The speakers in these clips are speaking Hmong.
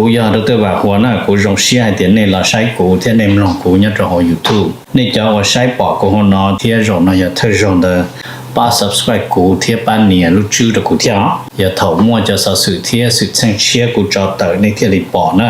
Kuv yog Doctor Vam Huas na, kuv zoo siab hais tias nej los saib kuv thiab nej mloog kuv nyob rau hauv YouTube. Nej cov uas saib pom kuv hauv no thiab zaum no yog thawj zaug ntawd, pab subscribe kuv thiab pab nias lub tswb rau kuv thiab os. Yog thaum muaj cov xov xwm thiab xwm txheej tshiab kuv tso tawm nej thiaj li pom na.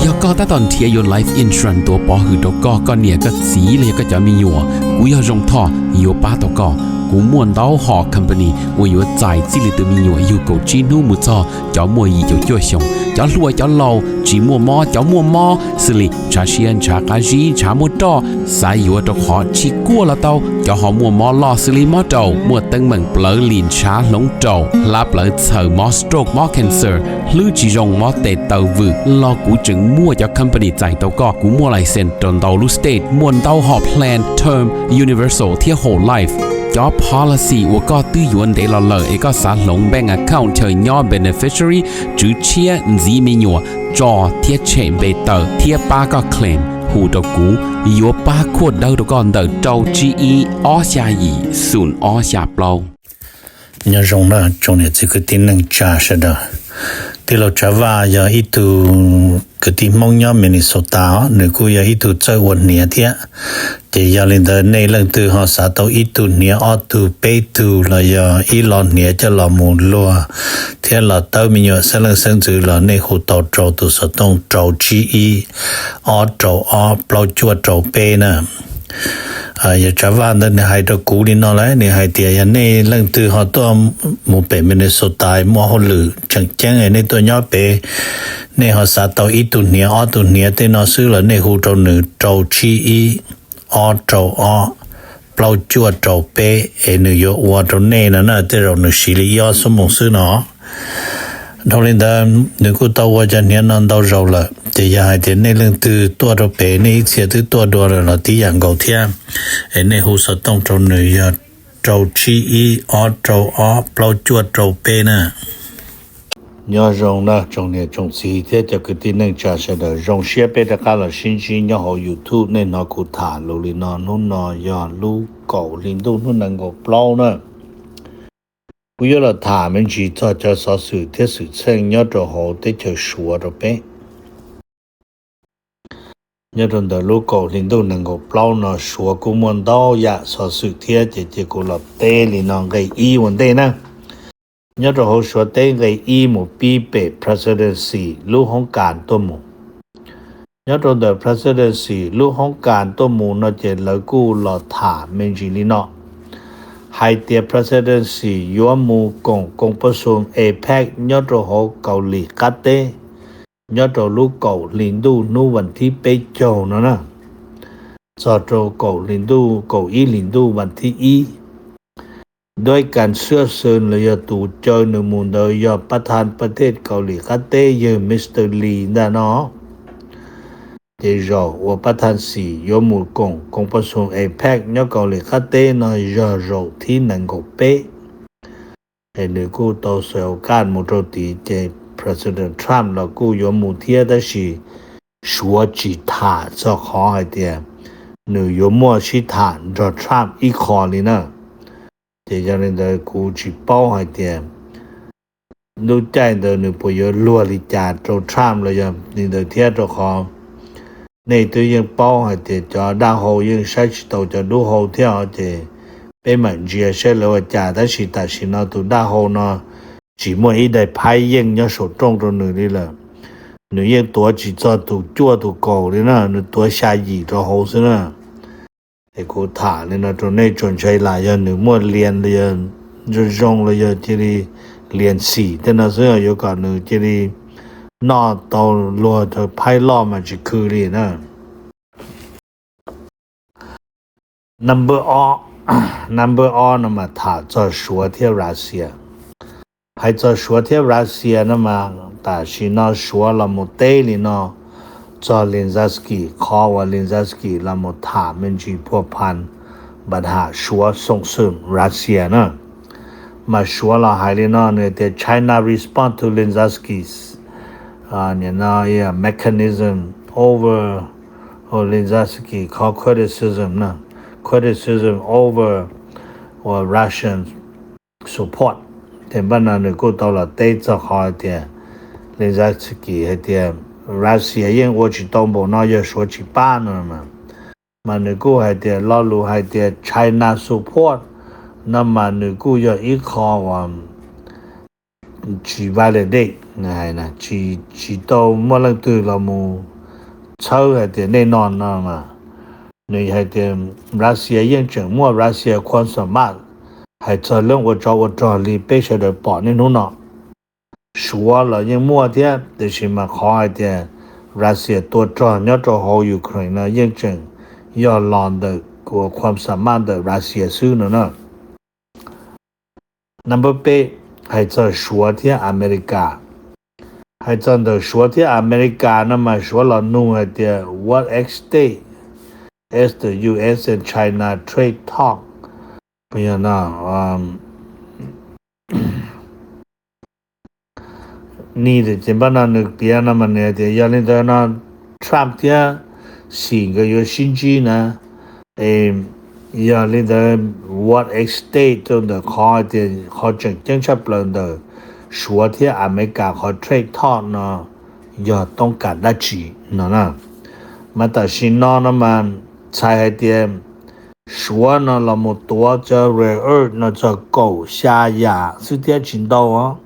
Yog koj tab tom nrhiav yuav life insurance tuav pov hwm rau koj, koj niam koj txiv los yog koj cov me nyuam, kuv yog Zoo Thoj yuav pab tau koj. Kuv muaj ntau hom company uas yuav txais txij li tus me nyuam yug kaum tsib hnub mus txog cov muaj yim caum cuaj xyoos, cov hluas cov laus, tsis muaj mob cov muaj mob, xws li ntshav siab ntshav qab zib ntshav muaj roj, xav yuav rau qhov tsis kuaj los tau, cov ho muaj mob loj xws li mob raum, muaj teeb meem plawv lim ntshav hloov raum, hlab plawv txhaws, mob stroke mob cancer, hlwb tsis zoo mob tes taw vwm los kuv tseem muaj cov company txais tau koj. Kuv muaj license rau ntau lub state, muaj ntau hom plan term, universal thiab whole life. Cov policy uas koj twb yuav ntev los lawm es koj xav hloov bank account chaw nyob beneficiary, tswv tshiab, ntxiv me nyuam, tso thiab tshem npe tawm thiab pab koj claim, hu rau kuv, yuav pab khuaj dawb rau koj ntawm rau tsib ib ob xya yim xoom ob xya plaub. Nyob zoo na tsoom niam txiv kwv tij neej tsa sawv daws. Tij laug Tsav Vaj yog ib tug kwv tij Hmoob nyob Minnesota os, nws kuj yog ib tug txawj ua hniav thiab. Ces yog li ntawd nej leej twg ho xav tau ib tug hniav ob tug peb tug los yog ib lo hniav coj los mus luag thiab los tawb me nyuam xeeb leej xeeb ntxwv los nej hu tau rau tus xov tooj rau tsib ib ob rau ob plaub cuaj rau peb na. Yog Tsav Vaj ntawd nws hais rau kuv li no lawm, nws hais tias yog nej leej twg ho tuaj mus pem Minnesota muaj hauj lwm tseem ceeb nej tuaj nyob pem, nej ho xav tau ib tug hniav ob tug hniav tej no xwb los nej hu rau nws rau tsib ib ob rau ob plaub cuaj rau peb es nws yuav ua rau nej no na, tej zaum nws siv li ib ob xuab moos xwb no. Dhau li ntawd nws kuj tau ua cov hniav no ntau zaus lawm, ces yog hais tias nej leej twg tuaj rau pem nej ib txhia twb tuaj dua lawm los tib yam nkaus thiab, es nej hu xov tooj rau nws yog rau tsib ib ob rau ob plaub cuaj rau peb na. Nyob zoo na tsoom niam tsoom txiv thiab cov kwv tij neej tsa sawv daws, zoo siab peb rov qab los sib ntsib nyob hauv YouTube. Nej hnov kuv tham lus li no, hnub no yog lub kaum hli ntuj hnub nees nkaum plaub na. Kuv yuav los tham me ntsis txog cov xov xwm thiab xwm txheej nyob rau hauv teb chaws Suav rau peb. Nyob rau ntawm lub kaum hli ntuj nees nkaum plaub no Suav kuj muaj ntau yam xov xwm thiab, ces cia kuv los teb li no nqe ib ua ntej na. Nyob rau hauv Suav teb nqe ib mus pib pem presidency lub hoob kas tuaj mus. Nyob rau ntawm presidency lub hoob kas tuaj mus no ces lawv kuj los tham me ntsis li no, hais tias presidency yuav mus koom koom poj xum APEC nyob rau hauv Kaus Lim qab teb, nyob rau lub kaum hli ntuj hnub vas thib peb caug no na, txog rau kaum hli ntuj kaum ib hlis ntuj vas thib ib. Dua ib kas xwb xwb los yog tus caw nws mus ntawd yog pab thas pab thej Kaus Lim qab teb yawg Mister Lee ntag no. Ces zaum uas pab thas xim yuav mus koom koom poj xum APEC nyob Kaus Lim qab teb no yog zaum thib nees nkaum peb. Es nws kuj tau xav ua kaj mus rau tid, ces President Trump los kuj yuav mus thiab, tab sis Suav tsis tham txog qhov hais tias nws yuav muaj sib tham nrog Trump ib qho li na. Ces yog li ntawd kuv tsis paub hais tias lub caij ntawd nws puas yuav luag li cas rau Trump los yog li ntawd thiab, rau qhov nej twb yeej paub hais tias cov dab hau yeej saib tsis taus cov dub hau thiab os, ces peb mam ntsia saib lawv ua cas. Tab sis tam sim no tus dab hau no tsis muaj ib daim phaib yeej nyob saum rooj rau nws li lawm. Nws yeej tuav tsis txog tus cuaj tus kaum li na, nws tuav xya yim rau hauv xwb na. Es kuv tham li no rau nej tsuas ntshai lam yog nws muaj lias los yog zoo zoo los yog cia li lias xim tej no xwb, yuav kom nws cia li noj tau luag thav phaib loj mas tsis khw li na. Number ob, number ob no mas tham txog Suav thiab Russia. Hais txog Suav thiab Russia no mas tam sim no Suav los mus teb li no txog Zelensky, qhov uas Zelensky los mus tham me ntsis phua phan npam ham Suav xoo xwm Russia na. Mas Suav los hais li no, nws tias China respond to Zelensky's, uh, you know, yeah, mechanism over, or Zelensky called criticism, no, criticism over or Russian support. Ces npaj no nws kuj tau los teb txog qhov hais tias Zelensky hais tias Russia yeej ua tsis tau npaum no yog Suav tsis pab no mas, mas nws kuj hais tias lo lus hais tias China support no mas nws kuj yog ib qho uas tsis validate, tsis tau muaj leej twg los mus txhawb hais tias nej no no mas. Nws hais tias Russia yeej tseem muaj Russia khuam xam maj, hais txog leej ua tsov ua rog li peb sawv daws pom niaj hnub no. Suav los yeej muaj thiab, tiam sis mas qhov hais tias Russia tua rog nyob rau hauv Ukraine no yeej tseem yog los ntawm khuam xam maj ntawm Russia xwb no na. Number peb, hais txog Suav thiab America. Hais txog ntawm Suav thiab America no mas Suav los nug hais tias what extent is the U S and China trade talk? Ni ces npaj no nws piav no mas nws tias yog li ntawd no Trump thiab Xi nkawd yuav sib ntsib na. Yog li ntawd what extent rau ntawm qhov tias qhov tseem ceeb tshaj plaws ntawm Suav thiab America qhov trade talk no yog toob kas dab tsi no na. Mas tam sim no no mas txhais hais tias Suav no los mus tuav cov rare earth no txog kaum xya yam xwb thiab tsis ntau os.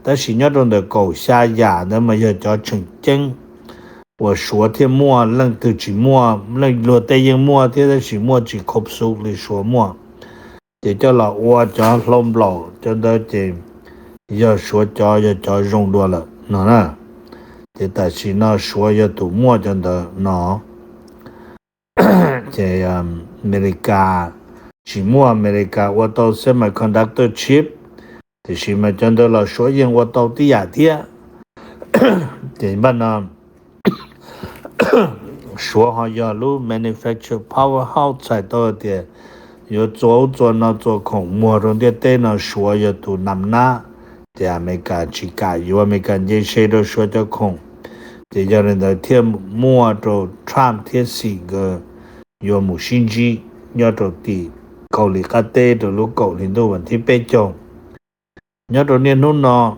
Tab sis nyob rau ntawm kaum xya yam ntawd mas yog cov tseem ceeb uas Suav thiaj muaj, leej twg tsis muaj, leej luag tej yeej muaj thiab tab sis muaj tsis khob xub li Suav muaj. Ces coj los ua cov hlau nplaum cov ntawd ces yog Suav cov, yog cov zoo dua lawm no na. Ces tam sim no Suav yog tus muaj cov ntawd no. Ces Amelikas tsis muaj, Amelikas ua tau semiconductor chip, tiam sis mas cov ntawd los Suav yeej ua tau tib yam thiab. Ces npaj no Suav ho yog lub manufacture powerhouse, txhais tau tias yuav txua ub txua no txua khoom muag rau ntiaj teb no Suav yog tus nam nab. Ces Amelikas tsis kam yuav, Amelikas nce se rau Suav cov khoom. Ces yog li ntawd thiaj muaj rau Trump thiab Xi nkawd yuav mus sib ntsib nyob rau tim Kaus Lim qab teb rau lub kaum hli ntuj vas thib peb caug. Nyob rau niaj hnub no,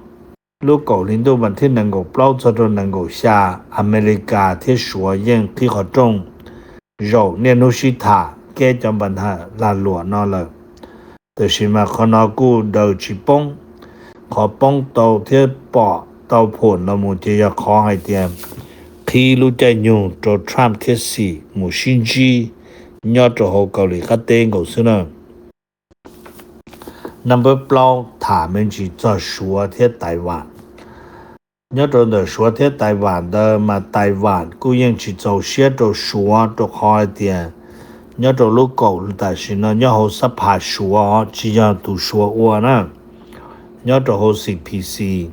lub kaum hli ntuj vas thib nees nkaum plaub txog rau nees nkaum xya, Amelikas thiab Suav yeej qhib qhov rooj zaum niaj hnub sib tham keb cov npa nham lag luam no lawm. Tiam sis mas qhov no kuj daws tsis poob. Qhov poob tau thiab pom tau phom los mus ces yog qhov hais tias qhib lub caij nyoog rau Trump thiab Xi mus sib ntsib nyob rau hauv Kaus Lim qab teb nkaus xwb na. Number plaub, tham me ntsis txog Suav thiab Taiwan. Nyob rau ntawm Suav thiab Taiwan ntawd mas Taiwan kuj yeej tsis txaus siab rau Suav rau qhov hais tias nyob rau lub kaum tam sim no nyob hauv xab phas Suav, tsis yog tus Suav ua na, nyob rau hauv C P C,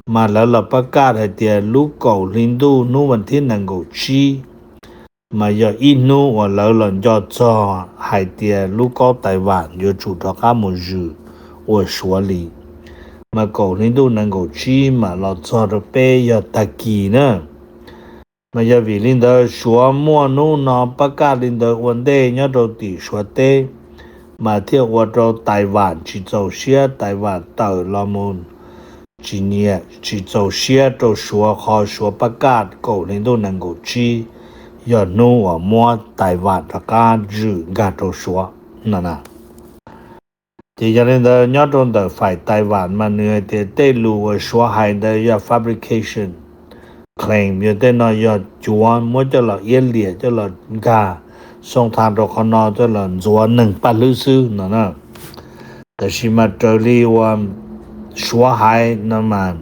mas lawv los pab kaj hais tias lub kaum hli ntuj hnub vas thib nees nkaum tsib mas yog ib hnub uas lawv los nco txog hais tias lub kaub Taiwan yuav tsum rov qab mus zwm ua Suav li. Mas kaum hli ntuj nees nkaum tsib mas los txog rau peb yog tag kis na. Mas yog vim li ntawd Suav muaj hnub no pab kaj li ntawd ua ntej nyob rau tim Suav teb, mas thiaj ua rau Taiwan tsis txaus siab, Taiwan tawm los mus tsis nyiam, tsis txaus siab rau Suav, qhov Suav pab kaj kaum hli ntuj nees nkaum tsib yog hnub uas muab Taiwan rov qab zwm nkag rau Suav no na. Ces yog li ntawd nyob rau ntawm faim Taiwan mas nws hais tias tej lus uas Suav hais ntawd yog fabrication claim, yog tej no yog cuav muab coj los iab liam coj los nkag xoo tha rau qhov no coj los ntxuav neeg paj hlwb xwb no na. Tab sis mas raws li uas Suav hais no mas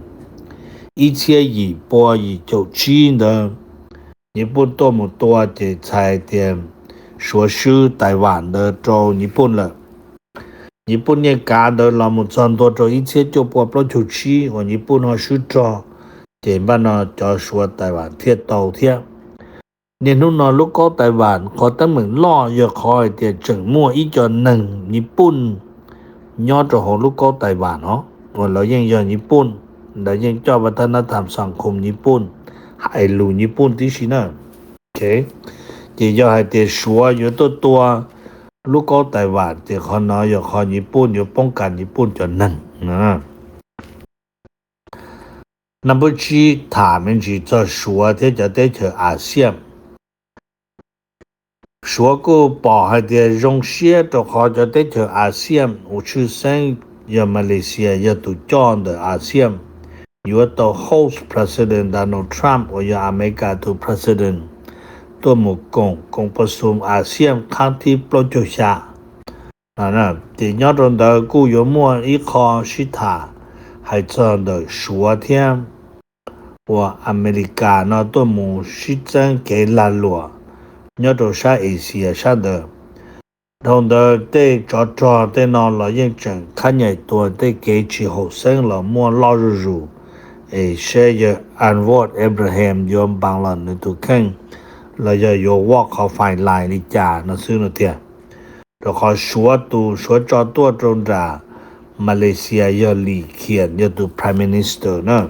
ib txhiab yim pua yim caum tsib ntawd, Nyij Pooj tuaj mus tua ces txhais tias Suav swb Taiwan ntawd rau Nyij Pooj lawm. Nyij Pooj niaj kav ntawd los mus txog ntua rau ib txhiab cuaj pua plaub caug tsib uas Nyij Pooj ho swb rog, ces npaj no cov Suav Taiwan thiaj tau thiab. Niaj hnub no lub kaub Taiwan qhov teeb meem loj yog qhov hais tias tseem muaj ib co neeg Nyij Pooj nyob rau hauv lub kaub Taiwan no, uas lawv yeej yog Nyij Pooj, lawv yeej coj vaj thab nab tham xam khoom Nyij Pooj, hais lus Nyij Pooj tib si na. Ces yog hais tias Suav yuav tuaj tua lub kaub Taiwan ces qhov no yog qhov Nyij Pooj yuav poob kas Nyij Pooj cov neeg Number tsib, tham me ntsis txog Suav thiab cov teb chaws ASEAN. Suav kuj pom hais tias zoo siab rau qhov cov teb chaws ASEAN uas tshwj xeeb yog Malaysia yog tus coj ntawm ASEAN yuav tau host President Donald Trump uas yog Amelikas tus President tuaj mus koom koom pos xum ASEAN qhab thib plaub caug xya. Ces nyob rau ntawd kuj yuav muaj ib qho sib tham hais txog ntawm Suav thiab uas Amelikas no tuaj mus sib txeeb kev lag luam nyob rau sab Asia sab ntawd. Dhau ntawd tej tsov rog tej no los yeej tseem khab nyaim tua tej kev tsis haum xeeb los muaj loj zuj zus, es seb yawg Anwar Ibrahim yuav npaas los nws tus kheej los yog yuav walk qhov fine line li cas no xwb no tiag. Rau qhov Suav tus Suav tso tuaj rau nram Malaysia yog Lis Khian yog tus Prime Minister na.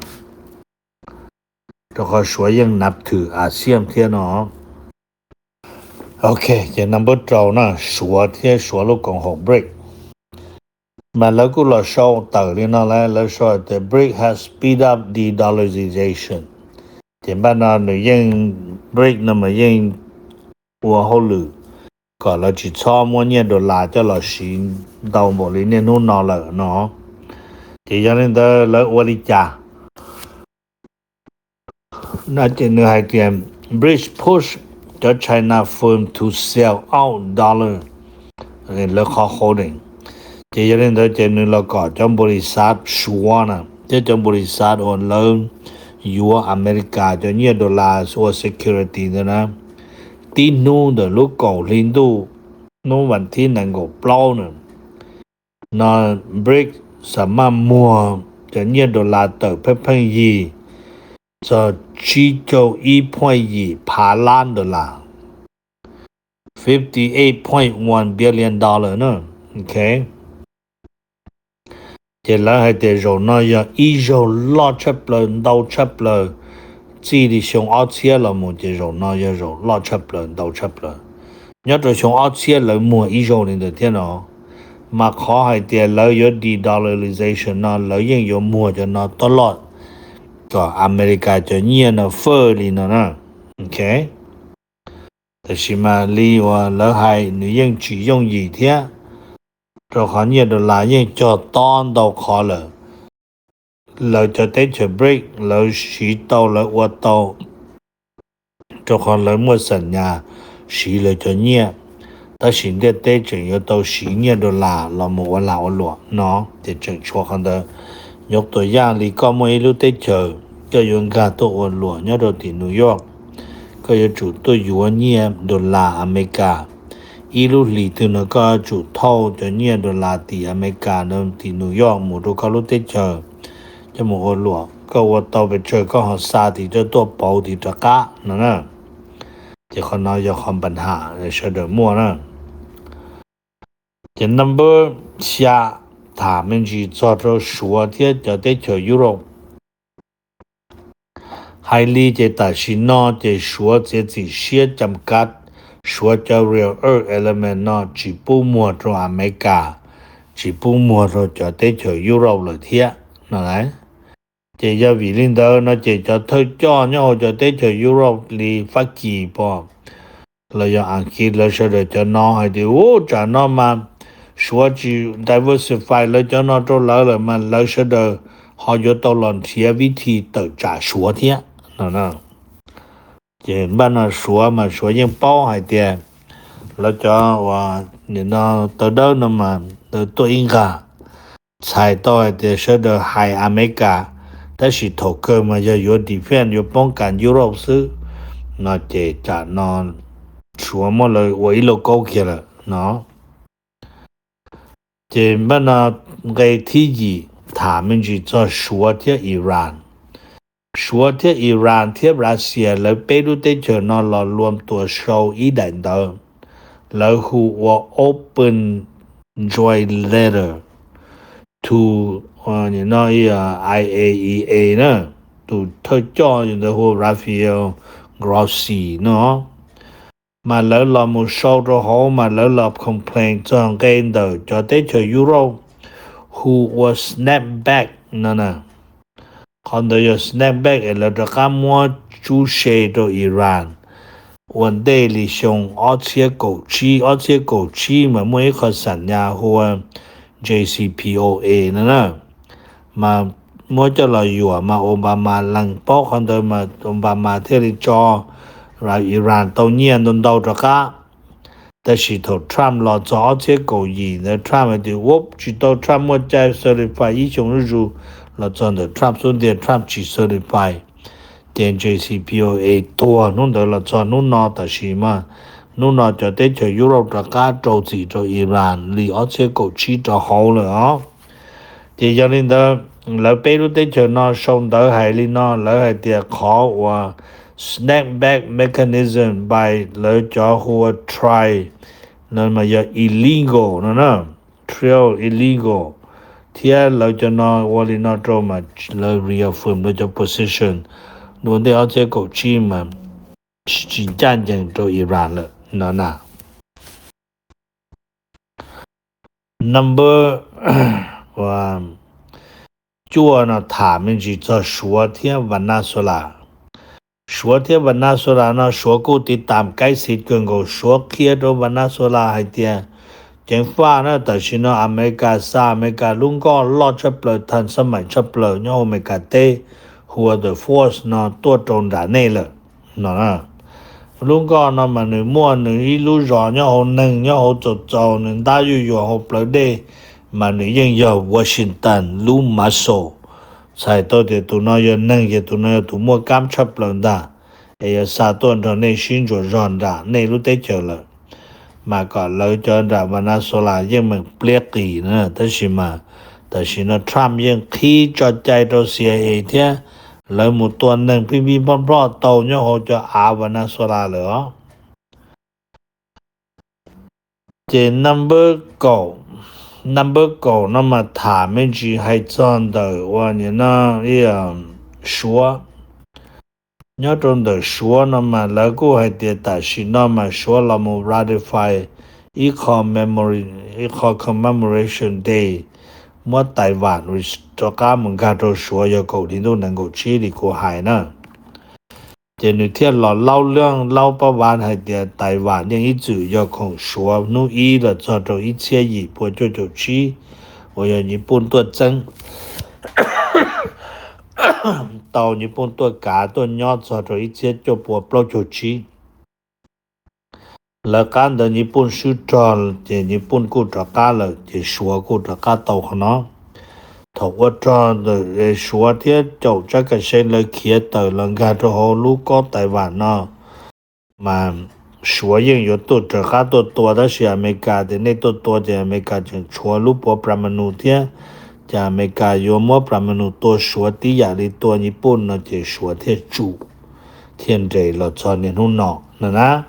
Rau qhov Suav yeej nab thwm ASEAN thiab no. Ok, ces number rau na, Suav thiab Suav lub koom haum BRICS. Mas lawv kuj los sau tawm li no lawm, lawv sau tias BRICS has speed up de-dollarization. Ces npaj no nws yeej, BRICS no mas yeej ua hauj lwm kom lawv tsis txhob muab nyiaj dollar coj los siv ntau npaum li niaj hnub no lawm no. Ces yog li ntawd lawv ua li cas? No ces nws hais tias BRICS push cov China firm to sell out dollar lawv qhov holding. Ces yog li ntawd ces nws los kom cov npaus lis xav Suav na thiab cov npaus lis xav uas lawv yuav Amelikas cov nyiaj dollar ua security ntawd na, tib hnub ntawm lub kaum hli ntuj, hnub vas thib nees nkaum plaub na, no BRICS xam maj muag cov nyiaj dollar tawm pheej pheej yig txog tsib caug ib point yim phav lab dollar, fifty eight point one billion dollar na. Ok, ces lawv hais tias zaum no yog ib zaug loj tshaj plaws ntau tshaj plaws, txij li xyoo ob txhiab los mus ces zaum no yog zaum loj tshaj plaws ntau tshaj plaws. Nyob rau xyoo ob txhiab lawv muag ib zaug li ntawd thiab no, mas qhov hais tias lawv yuav de-dollarization no lawv yeej yuav muag cov no toj loj kom Amelikas cov nyiaj no faj li no na. Ok, tab sis mas li uas lawv hais nws yeej tsis yooj yim thiab, rau qhov nyiaj dollar yeej cog tob ntau qhov lawm. Lawv cov teb chaws BRICS lawv siv tau lawv ua tau, rau qhov lawv muaj xam nyas siv lawv cov nyiaj, tab sis ntiaj teb tseem yuav tau siv nyiaj dollar los mus ua lag ua luam no, ces tseem tshuav qhov ntawd. Yog tus yaj li koj muaj ib lub teb chaws, koj yuav nkag tuaj ua luam nyob rau tim New York, koj yuav tsum tuaj yuav nyiaj dollar Amelikas. Ib lub hlis twg no koj yuav tsum thauj cov nyiaj dollar tim Amelikas ntawd tim New York mus rau koj lub teb chaws coj mus ua luam. Koj ua tau pes tsawg koj ho xa tim coj tuaj pauv tim rov qab no na. Ces qhov no yog qhov npa ham sawv daws muaj na. Ces number xya, tham me ntsis txog rau Suav thiab cov teb chaws Europe. Hais li ces tam sim no ces Suav txiav txim siab cam kav, Suav cov rare earth element no tsis pub muag rau Amelikas, tsis pub muag rau cov teb chaws Europe lawm thiab no lauj. Ces yog vim li ntawd no ces cov thawj coj nyob hauv cov teb chaws Europe li Fab Kis pom los yog Askiv lawv sawv daws cov no hais tias ub tsam no mas Suav tsis diversify lawv cov no rau lawv lawm mas lawv sawv daws ho yuav tau los nrhiav vib thi tawm tsam Suav thiab no. Ces npaj no Suav mas Suav yeej paub hais tias lawv cov uas nim no tawv dawb no mas lawv tuaj ib nqag txhais tau hais tias sawv daws hais Amelikas, tab sis thaum kawg mas yog yuav defend yuav poob kas Europe xwb no ces tsam no Suav muab lawv ua ib lauj kaub kiag lawm no. Ces npaj no nqe thib yim tham me ntsis txog Suav thiab Iran. Suav thiab Iran thiab Russia lawv peb lub teb chaws no los luam tuam sau ib daim ntawv, lawv hu ua open joint letter to no iaea na, tus thawj coj ntawd hu Rafael Grossi no. Mas lawv los mus sau rau hauv mas lawv los complain txog nqe ntawm cov teb chaws Europe hu ua snapback no na. Qhov ntawd yog snapback es lawv rov qab muab tsub se rau Iran ua ntej li xyoo ob txhiab kaum tsib. Ob txhiab kaum tsib mas muaj ib qho xam nyas hu ua J C P O A no na, mas muab coj los yuam mas Obama lees paub qhov ntawd mas Obama thiaj li tso Iran tau nyiaj ntau ntau rov qab. Tab sis thaum Trump los txog ob txhiab kaum yim ntawd Trump hais tias ua tsis tau, Trump muaj cai certify ib xyoo zuj zus. Los txog ntawm Trump xub ntiag Trump tsis certify, ces J C P O A tuag hnub ntawd los txog hnub no. Tam sim mas hnub no cov teb chaws Europe rov qab rau txim rau Iran li ob txhiab kaum tsib rau hauv lawm os. Ces yog li ntawd lawv peb lub teb chaws no sau ntawv hais li no, lawv hais tias qhov uas snapback mechanism by lawv cov hu ua try no mas yog illegal no na, try illegal, thiab lawv cov no ua li no rau mas lawv reaffirm lawv cov position ua ntej ob txhiab kaum tsib mas tsis ncaj ncees rau Iran lawm no na. Number cuaj no tham me ntsis txog Suav thiab Venezuela. Suav thiab Venezuela no Suav kuj tiv tam kaib xiv kawg nkaus. Suav qhia rau Venezuela hais tias ceev faj na, tam sim no Amelikas xa Amelikas lub nkoj loj tshaj plaws, thas xab maim tshaj plaws nyob hauv Amelikas teb, hu ua the Force no tuaj rau nram nej lawm no. Lub nkoj no mas nws muaj nws ib lub zos nyob hauv neeg nyob hauv txaus txaus, nws ntab yuj yuas hauv plawv dej, mas nws yeej yog Washington lub muscle. Txhais tau tias tus no yog neeg ces tus no yog tus muaj kab tshaj plaws ntag, es yuav xa tuaj nrog nej sib ntsuas zog nram nej lub teb chaws lawm. Mas kom lawv cov nram Venezuela yeej meem pliab qis na, tab sis mas tam sim no Trump yeej qhib tso cai rau C I A thiab lawv mus tua neeg pib pib ploj ploj tau nyob hauv cov av Venezuela lawm os. Ces number kaum, number kaum no mas tham me ntsis hais txog ntawm ua no Suav. Nyob rau ntawm Suav no mas lawv kuj hais tias tam sim no mas Suav los mus ratify ib qho memory, ib qho commemoration day muab Taiwan rov qab mus nkag rau Suav yog kaum hli ntuj nees nkaum tsib li kuv hais na. Ces nws thiaj los laub leej laub pab vav hais tias Taiwan yeej ib txwm yog khoom Suav hnub ib los txog rau ib txhiab yim pua cuaj caum tsib uas yog Nyij Pooj tuaj txeeb tau Nyij Pooj tuaj kav tuaj nyob txog rau ib txhiab cuaj pua plaub caug tsib. Lawv qab ntawd Nyij Pooj swb rog ces Nyij Pooj kuj rov qab lawm ces Suav kuj rov qab tau qhov no. Thaum ua rog ntawm Suav thiab caum tsab kas seeb lawv khiav tawm los nkag rau hauv lub kob Taiwan no mas Suav yeej yuav tuaj rov qab tuaj tua, tab sis Amelikas tias nej tuaj tua ces Amelikas tseem tshuav lub puav plas ma nus thiab, ces Amelikas yuav muab plas ma nus tua Suav tib yam li tua Nyij Pooj no ces Suav thiaj tsum thiaj nres los txog niaj hnub no no na.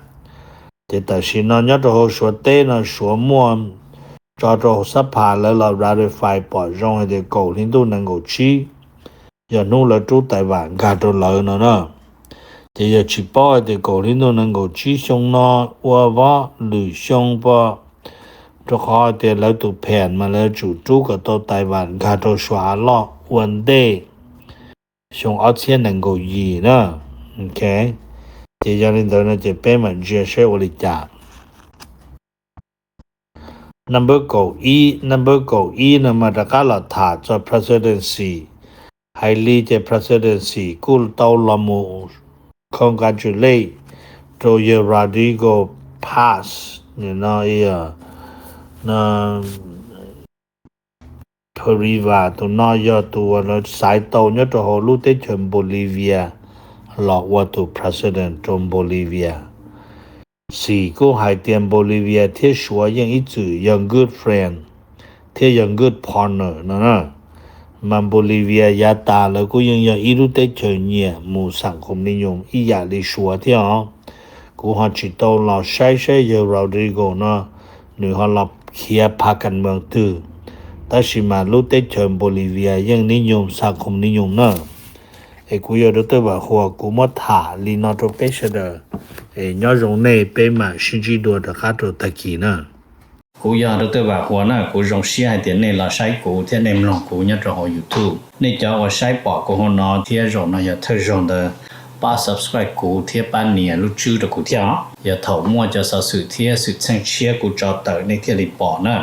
Ces tam sim no nyob rau hauv Suav teb no Suav muaj tso rau hauv xab phas lawv los ratify pom zoo hais tias kaum hli ntuj nees nkaum tsib yog hnub lawv rub Taiwan nkag rau lawv no na. Ces yog tsis paub hais tias kaum hli ntuj nees nkaum tsib xyoo no ua vov lwm xyoo pom, rau qhov tias lawv tus pheem mas lawv tsum rub kom tau Taiwan nkag rau Suav av loj ua ntej xyoo ob txhiab nees nkaum yim na. Ces yog li ntawd no ces peb mam ntsia seb ua li cas. Number kaum ib, number kaum ib no mas rov qab los tham txog presidency. Hais li ces presidency kuj tau los mus congratulate rau yawg Rodrigo Paz no. Paz Pariva tus no yog tus uas lawv xaiv tau nyob rau hauv lub teb chaws Bolivia los ua tus president rau Bolivia. Xim kuj hais tias Bolivia thiab Suav yeej ib txwm yog good friend thiab yog good partner no na. Mas Bolivia yav tas lawv kuj yeej yog ib lub teb chaws nyiam mus xam khoom li nyoos ib yam li Suav thiab os. Kuv ho tsis tau los saib saib yawg Rodrigo no nws ho los khiav pha kas mees twg, tab sis mas lub teb chaws Bolivia yeej nib nyoog xam khoom li nyoos na. Es kuv yog Dr. Vam Huas, kuv muab tham li no rau peb sawv daws. Es nyob zoo nej, peb mam sib ntsib dua rov qab rau tag kis na. Kuv yog Doctor Vam Huas na, kuv zoo siab hais tias nej los saib kuv thiab nej mloog kuv nyob rau hauv YouTube. Nej cov uas saib pom kuv hauv no thiab zaum no yog thawj zaug ntawd, pab subscribe kuv thiab pab nias lub tswb rau kuv thiab os. Yog thaum muaj cov xov xwm thiab xwm txheej tshiab kuv tso tawm nej thiaj li pom na.